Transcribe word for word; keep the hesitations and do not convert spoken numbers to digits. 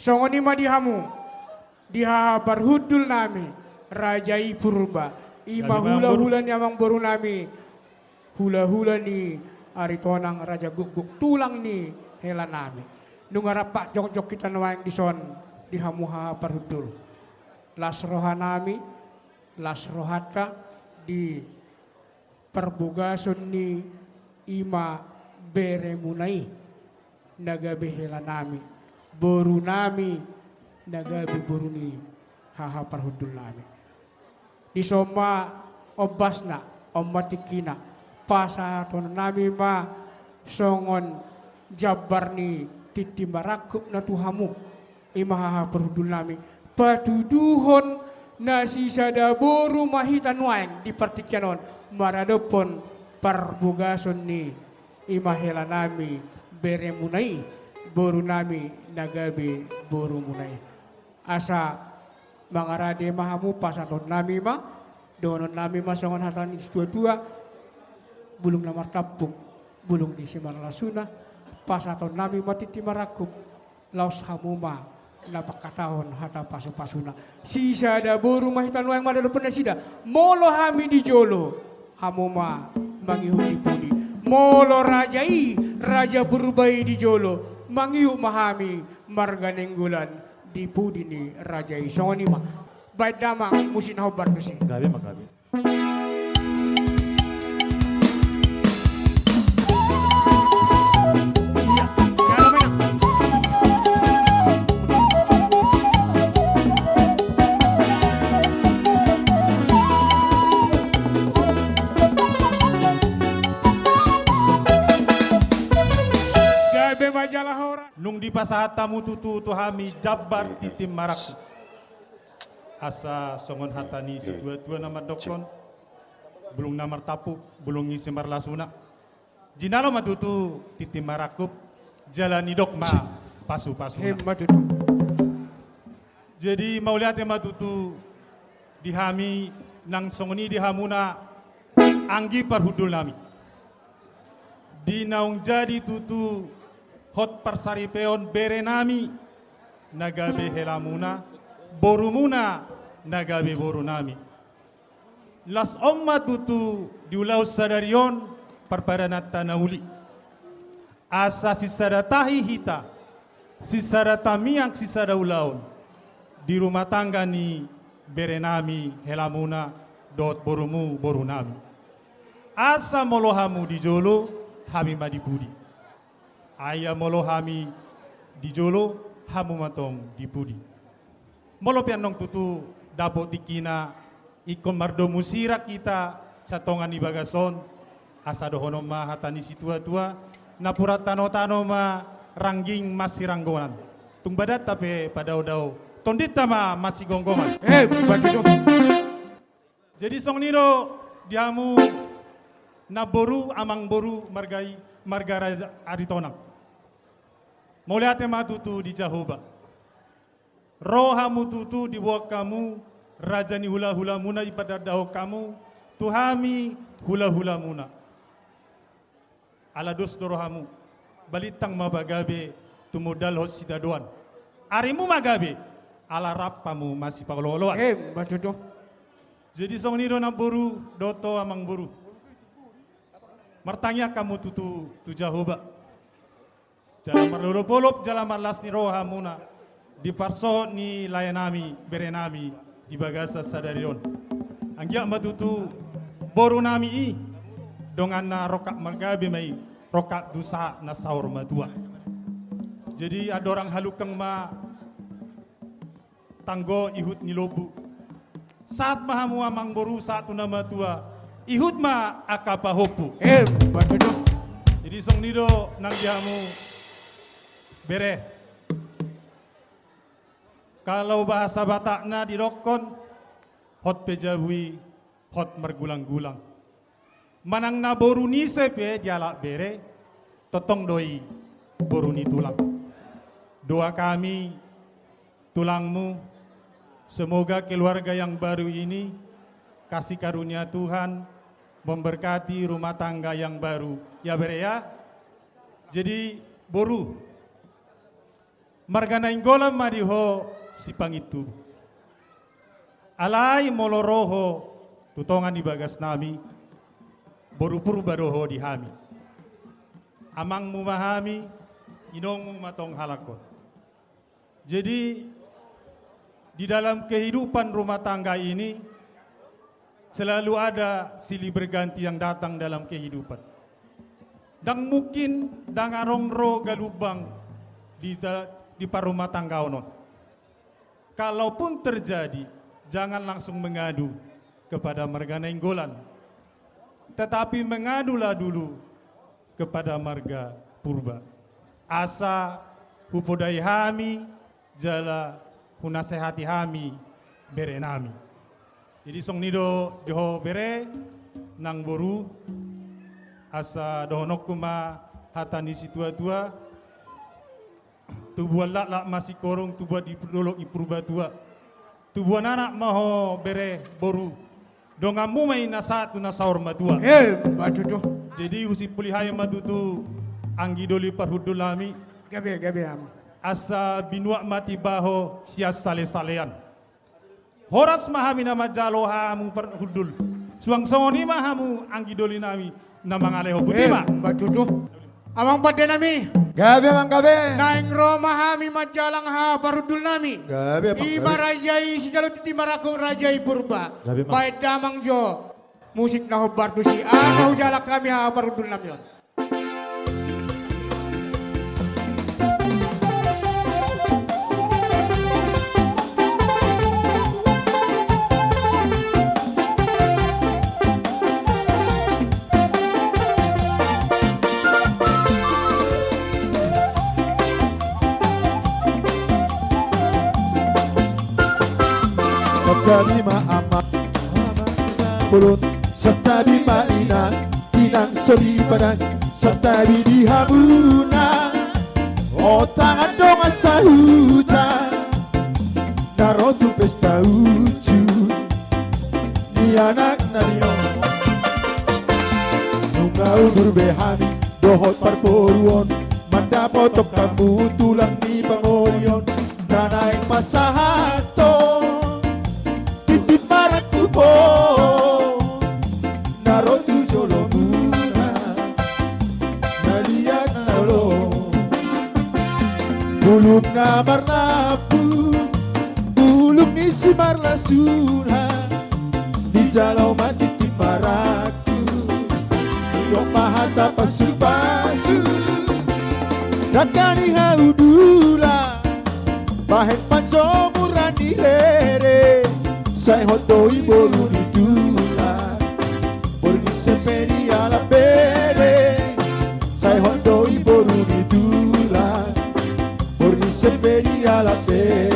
Songon i ma di hamu, di haha parhundul nami, Raja i Purba, i ma hulahula ni amangboru nami, hulahula ni Aritonang Raja Gukguk, tulang ni hela nami. Nunga rap jongjong hita nuaeng dison di hamu haha parhundul. Las roha nami, las rohanta di parbogason ni i ma beremuna i, na gabe hela nami, boru nami, na gabe boru ni haha parhundul nami. Dison ma ombasna, on ma tingkina, pasahaton nami ma songon jambar ni tintin marangkup na tu hamu. I ma haha parhundul nami, patuduhon na sisada boru ma hita nuaeng di partingkian on, maradophon parbogason ni i ma hela nami beremuna i, boru nami na gabe borumuna i. Asa mangarade ma hamu, pasahaton nami ma, dohonon nami ma songon hata ni situatua, bulung na martampuk, bulung ni simarlasuna, pasahaton nami ma tintin marangkup, laos hamu ma na mangkatahon hata pasupasuna. Sisada boru ma hita nuaeng, maradophon nasida. Molo hami di jolo, hamu ma mangihut di pudi. Molo raja i, Raja Purba i di jolo, mangihut ma hami marga Nainggolan di pudi ni raja i. Songon i ma. Baen damang musik na hombar tusi. Gabe ma, gabe. Gabe ma jala horas. Nunga dipasahat hamu tutu tu hami jambar tintin marangkup. Asa songon hata ni situatua na mandokkon, bulung na martampuk, bulung ni simarlasuna. Jinalo ma tutu tintin marangkup, jala nidok ma pasupasuna. Emma tutu. Jadi mauliate ma tutu di hami nang songon i di hamuna anggi parhundul nami. Di naung jadi tutu hot parsaripeon bere nami na gabe helamuna, borumuna na gabe boru nami. Las on ma tutu di ulaon sadari on parpadananta na uli. Asa sisada tahi hita, sisada tamiang, sisada ulaon di rumah tangga ni bere nami helamuna dohot borumu boru nami. Asa molo hamu di jolo, hami ma di pudi. Ai ia molo hami di jolo, hamu ma tong di pudi. Molo pe annon tutu dapot tingkina ingkon mardomu sirang hita satonga ni bagas on, asa dohonon ma hata ni situatua, napuran tanotano ma rangging masiranggoman. Tung badanta pe padaodao, tondinta ma masigomgoman. Eh, bagus dong. Jadi songon i do di hamu namboru, amangboru, marga i, marga Raja Aritonang. Mauliate ma tutu di Jahowa. Ro hamu tutu diboan hamu raja ni hulahulamuna, dipandandahon hamu tu hami hulahulamuna. Ala dos do rohamu, balintang ma pagabe tumundalhon sitadoan. Arimu ma gabe, ala rap hamu masipaolooloan. Emma tutu. Jadi songon i do namboru dohot amangboru. Martangiang hamu tutu tu Jahowa. Jala marlolopolop, jala marlas ni roha hamuna di parsohot ni laenami, berenami di bagasan sadari on. Anggiat ma tutu borunami i donganna rongkap margabe ma i, rongkap tu sahat na saur matua. Jadi andorang halungkang ma tanggo ihut ni lombu. Sahat ma hamu amangboru, sahat tu na matua, ihut ma angka pahompu. Emma tutu. Jadi songon i do nang di hamu bere. Kalau bahasa Batakna didokkon, hot pe jabu i, hot margulanggulang. Manang na boru ni ise pe dialap bere, tongtong do i boru ni tulang. Doa kami, tulangmu, semoga keluarga yang baru ini, kasih karunia Tuhan memberkati rumah tangga yang baru. Ya, bere, ya. Jadi boru, Marga Nainggolan ma di ho sipangintubu. Alai molo ro ho tu tonga ni bagasnami, boru Purba do ho di hami. Amangmu ma hami, inongmu ma tong halak on. Jadi, di dalam kehidupan rumah tangga ini, selalu ada silih berganti yang datang dalam kehidupan. Ndang mungkin ndang adong ro galumbang di da-, di parrumahtanggaon on. Kalaupun terjadi, jangan langsung mengadu kepada marga Nainggolan. Tetapi mengadulah dulu kepada marga Purba. Asa hupodai hami, jala hunasehati hami berenami. Jadi songon i do di ho bere nang boru, asa dohononku ma hata ni situatua, tubuan laklak ma singkoru, tubuan di dolok ni Purbatua. Tubuan anak ma ho bere boru. Donganmu ma i na sahat tu na saur matua. Eh, batu tu. Jadi husimpulihon ma tutu anggi doli parhundulnami. Gabe, gabe am. Asa binuat ma timba ho sian salesalean. Horas ma hami na manjalo hamu parhundul. Suang songon i ma hamu anggi dolinami na mangalehon. Boti ma. Eh, batu tu. Amang pandenami. Gabe, amang, gabe. Naeng ro ma hami manjalang haha parhundulnami. Gabe, amang, gabe. Ima raja i sijalo tintin marangkup raja i Purba. Gabe, amang. Baen damang jo musik na hombar tusi asa hujalang hami haha parhundulnami on. Santabi ma amang, bolon, santabi ma inang, inang soripada, santabi di hamuna. Ontangan dongan sahuta na ro tu pesta uju ni anaknami on. Nunga udur be hami dohot parboruon mandapothon hamu tulang ni pangolion. Na naeng pasahathon tintin marangkup on na ro tu jolomuna na liat na olo. Bulung na marnampu, bulung ni simarlasuna, dijalo ma tintin marangkup. Didok ma hata pasu-pasu, dangka ni hahundulan, bahen panjomuran ni rere, sai hot do i boru ni tulang. Boru ni Sempe dialap bere, sai hot do i boru ni tulang. Boru ni Sempe dialap bere.